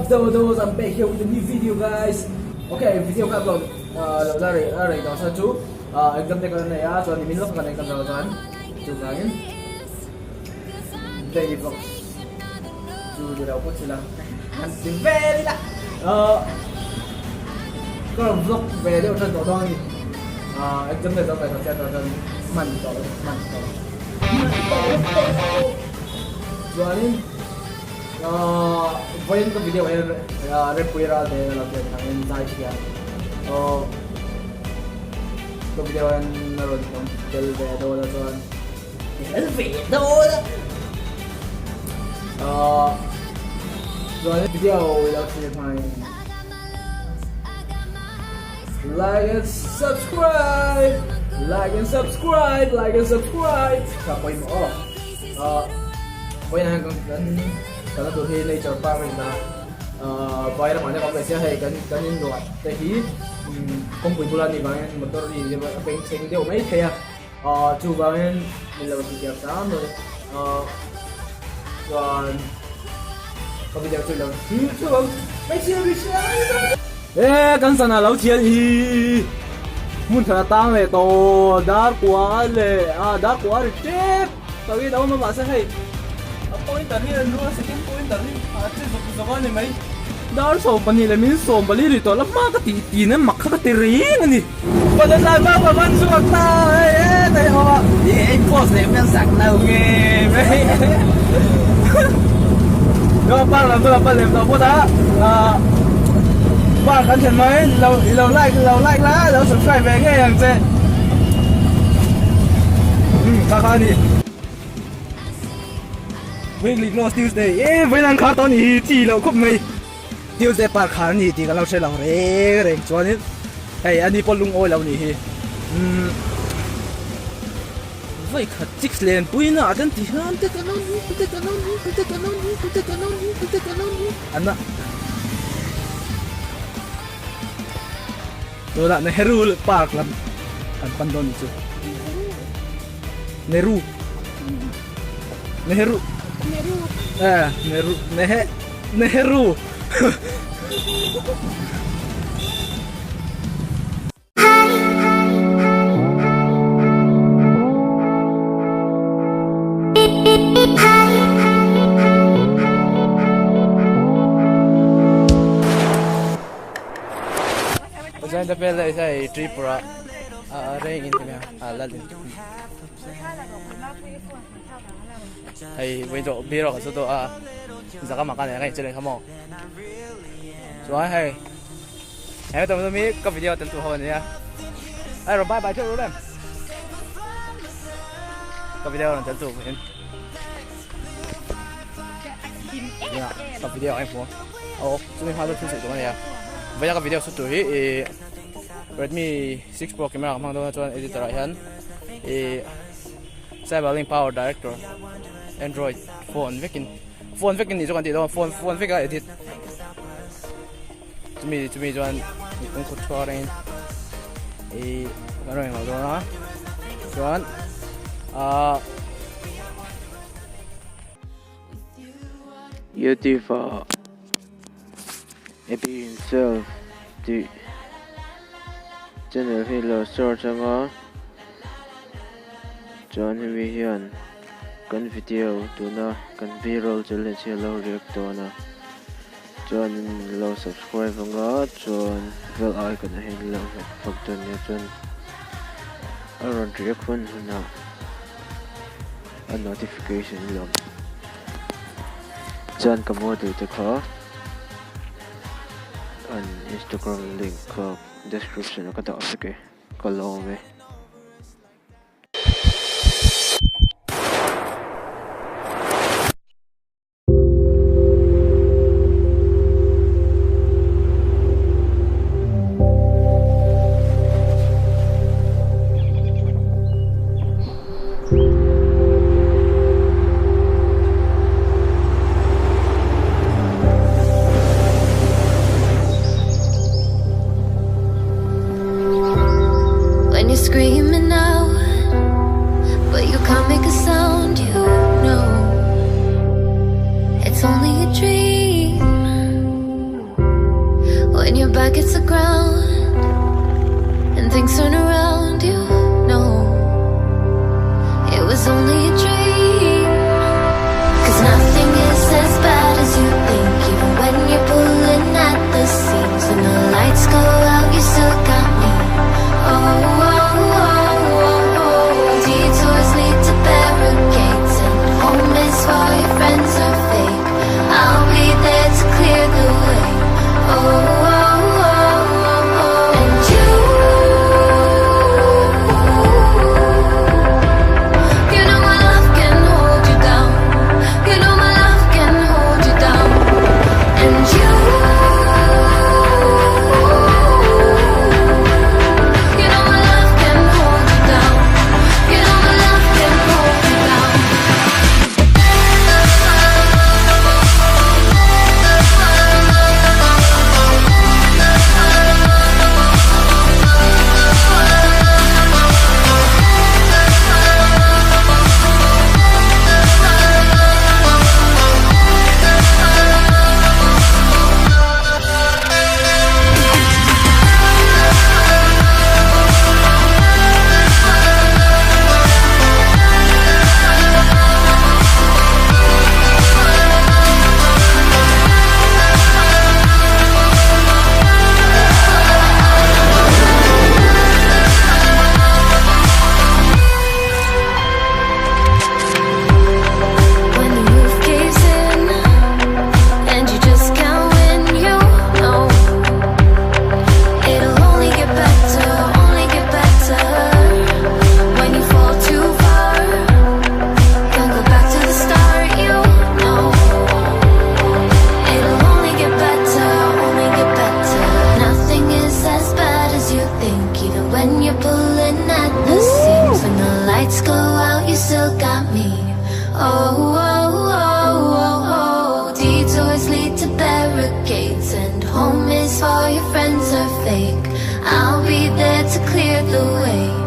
Dodos? I'm back here with a new video guys. Okay, video ka upload lo la rei a rei tawh sa chu exam te kan nei a chuan nimin lawk kan exam lo chuan chuvangin daily vlogs chu ni lo pawh thil a han ti vel ila ka rawn vlog ve deuh tan tawh dawn a ni exam te zo ve tawh sia chuan hman tawh hman tawh hman tawh chuanin Vawiin ka video hian Rempuii Ralte a lo pian thangin zai thiam ka video hian a rawn awm tel ve dawn a chuan tel ve dawn a chuan video i lo thlir hmain like and subscribe like and subscribe like and subscribe ka pawimawh aw. Vawiinah hian kan kalna tur hi nature park a ni ta vai ramah te kan awm leh sia hei kan kan in luah te hi kawngpui bula nih vangin motor ri a beng chheng deuh mai thei a chuvangin min lo ti tiang hram mai chuan ka video chu lo thlir theuh ang hmeichhia ri hria e kan sana lo thial hi hmun thar a tang leh tawh dar kua leh a dar kua ri tep. Tawin a awm a mahse hei a pointer hi an rul a second pointer hi a che zawk zawk a ni mai. Dar 12 leh min 14 ri tawh la hma ka tih tin em mak kha ka ti reng a ni. Pawn lai vak a man chhuak ta hei e hei awm a i ei post leh hmel sak lo nge mai. Yo park lam chu ka pan lem tawh phawt a park kan thlen mai lo i lo like lo like la lo subscribe ve ngei ang che. Kha kha a ni. Weekly close Tuesday e vawiin an khar tawh a nih hi chi loh khawp mai. Tuesday park khar a ni tih kan lo hre lo reng reng chuanin hei a ni pawh lungawi lo a nih hi. Umm vawi khat chicks len puina ah ten ti hian te ka lo te ka lo te ka lo te ka lo te ka lo an a. Tunah Nehru Park lam kan pan dawn ni chu. Nehru. Nehru. Nehru. Eh, Nehru. Nehe. Nehru. Join the bell is a Tripura reng in a lalin hei voi do biro ka su to a zaka ma ka ne ngai chele khamo chuan hei he to mi ka video tel tu ho ania ai ro bye bye theu ro lem ka video ron tel tu in ka video ai pawh aw chumi hma chu thil sawi tur ania vawiin ka video shoot tur hi ih Redmi 6 Pro camera ka hmang dawn a chuan editor ah hian ih Cyberlink Power Director Android phone vekin phone vekin nih chu kan tih dawn phone phone veka edit chumi chumi chuan mipum khut chhuak rengin ih kan rawn englo dawn a chuan ahh. YouTube ah Abby himself tih channel hi lo search anga chuan hemi hian kan video tuna kan b-roll challenge hi alo react dawn a chuan lo subscribe anga chuan bell icon ah hian lo hmet phawt dawn nia chuan a rawn react hun hunah. A notification lawm chuan ka model te kha an Instagram link kha description ah ka dah vek e ka lawm e. Bursting at the seams. When the lights go out, you still got me. Oh, oh, oh, oh, oh. Detours lead to barricades, and home is for your friends are fake. I'll be there to clear the way.